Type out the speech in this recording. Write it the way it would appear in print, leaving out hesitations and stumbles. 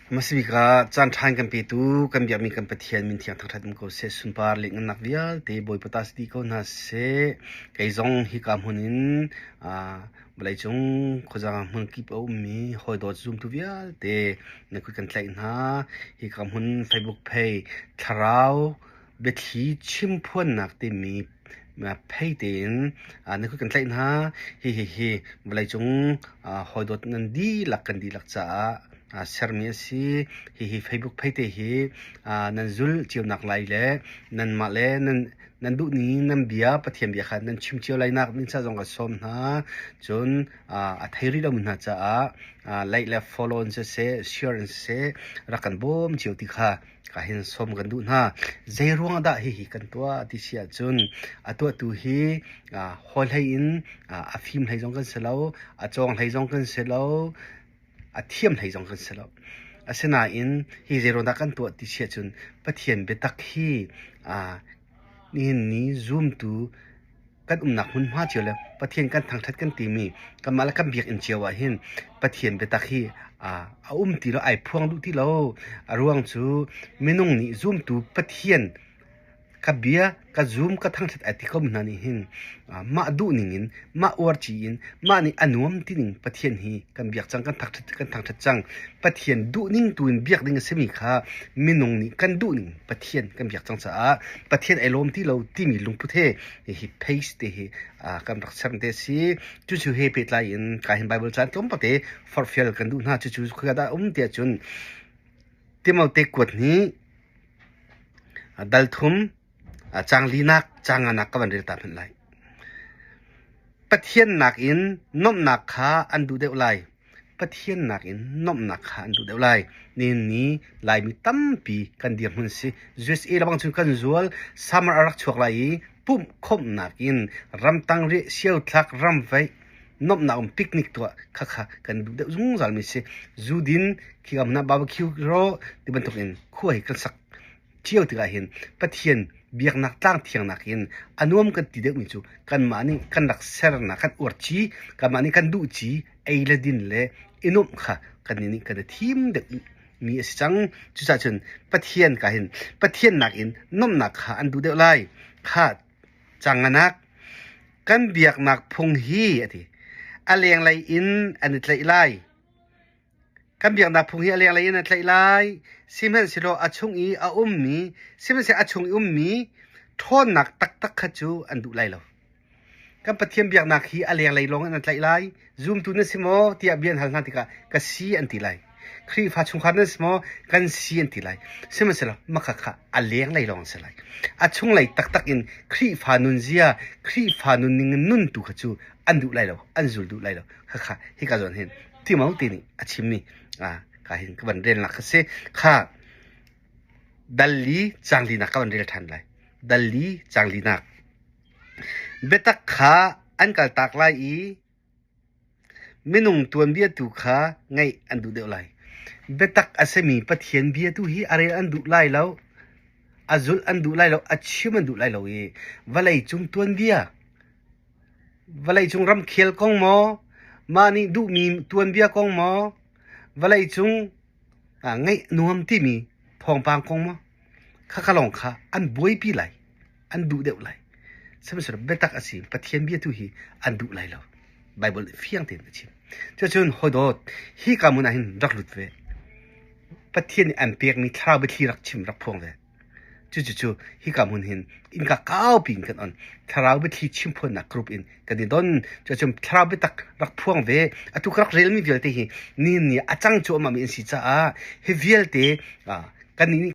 Hmasabik ah caanṭha in kan petu kan biakmi kan Pathian min thiang thangṭhat um ko seh. Sunpar le ngannak vialte Bawipa ta si dih ko hna seh. Kei zong hika hmun in vawleicung khuaza hmun kip a ummi hawidawt zumtu vialte na kut kan tlaih hna. Hika hmun Facebook phei thlarau biathli chimphuannak timi phei tein na kut kan tlaih hna. Hihi vawleicung hawidawt nan dihlak kan dihlak caah sermi a si. Hihi Facebook phei te hi nan zulh cionak lai le nanmah le nan duhning nan bia Pathian bia kha nan chim cio lai nak ding ca zong ka sawm hna. Cun a thei rih lomi hna caah like le follow in siseh, share in siseh rak kan bawm cio ti kha ka hin sawm kan duh hna. Zei ruang dah hihi kan tuah ti si ahcun a tuahtu hi hawi hlei in a fim hlei zong kan si lo, a cawng hlei zong kan si lo, a thiam hlei zong kan si lo. Asinain hi zei ruang dah kan tuah ti si ahcun Pathian biatak hi nihin ni zumtu kan umnak hmunhma cio le Pathian kan thangṭhat kan timi kanmah le kan biakinn cio ah hin Pathian biatak hi a um ti lo, ai phuang duh ti lo. A ruang cu minung nih zumtu Pathian ka bia ka zum ka thangṭhat ai ti komi hna nih hin mah duh ning in mah uarci in mah nih a nuam ti ning Pathian hi kan biak cang kan thangṭhat kan thangṭhat cang. Pathian duh ning tu in biak ding a simi kha minung nih kan duh ning Pathian kan biak cang caah Pathian ai lawm ti lo timi lungput he hihi paste te hi kan rak ser te si. Cucu he pehtlai in ka hin Bible caan tlawmpal te forhfial kan duh hna. Cucu khoika dah um tiah cun Timote kuat hnih dal thum caang linak caang nganak ka van rel ta hmanh lai. Pathian nakin nuamhnak kha an duh deuh lai. Pathian nakin nuamhnak kha an duh deuh lai. Nihin ni Laimi tampi kan dirhmun si. USA lebang cun kan zual, summer a rak chuak lai i pumh khawmhnak in ramtang riah siothlak ramvaih nuamhnak um picnic tuah khakha kan duh deuh zungzal mi si. Zu din khi ka hmun ah barbecue rawh ti bantuk in khua hi kan sak cio tikah hin Pathian biaknak tlang thiangnak in a nuam kan ti deuhmi cu kanmah nih kan rak sernak kan uarci kanmah nih kan duhci ei le din le i nuamh kha kannih nih kan i thim deuh mi a si cang. Cucaah cun Pathian ka hin Pathian nakin nuamhnak kha an duh deuh lai. Kha canganak kan biaknak phung hi a ti. A lenglei in an i tlaih lai. Kan biaknak phung hi a lenglei in a tlaih lai. Sihmanhsehlaw a chung i a ummi, sihmanhsehlaw a chung i ummi ṭhawnnak taktak kha cu an duh lai lo. Kan Pathian biaknak hi a lenglei lawng in an tlaih lai. Zumtu na si maw tiah bia an hal hna tikah ka si an ti lai. Khrihfa chungkhar nan si maw kan si an ti lai. Sihmanhsehlaw makha kha a lenglei lawng an si lai. A chunglei taktak in Khrihfa nunzia, Khrihfa nunning in nun tu kha cu an duh lai lo, an zul duh lai lo. Khakha hika zawn hin Timote nih a chimmi ka hin ka van relnak kha si. Kha dal li caang linak ka van rel ṭhan lai. Dal li caang linak. Biatak kha an kaltak lai i minung tuanbia tu kha ngaih an duh deuh lai. Biatak a simi Pathian bia tu hi a rel an duh lai lo, a zulh an duh lai lo, a chim an duh lai lo i vawlei cung tuanbia Vawleicung ramkhel kong maw, mah nih duhmi tuanbia kong maw, vawleicung ngaih nuam timi thawngpang kong maw, khakha lawng kha an buaipi lai, an duh deuh lai. Sihmanhsehlaw biatak a si, Pathian bia tu hi an duh lai lo. Baibal nih fiang tein a chim. Cucun hawidawt, hi ka hmun ah hin rak lut ve. Pathian nih an pekmi thlarau biathli rak chim rak phuang ve. Cucucu hika hmun hin innka kaupi in kan on. Thlarau biathli chimphuannak group in kan i don. Cucun thlarau biatak rak phuang ve. Atu ka rak relmi vialte hi ni ni a cang cuahmahmi an si caah hi vialte kan nih nih.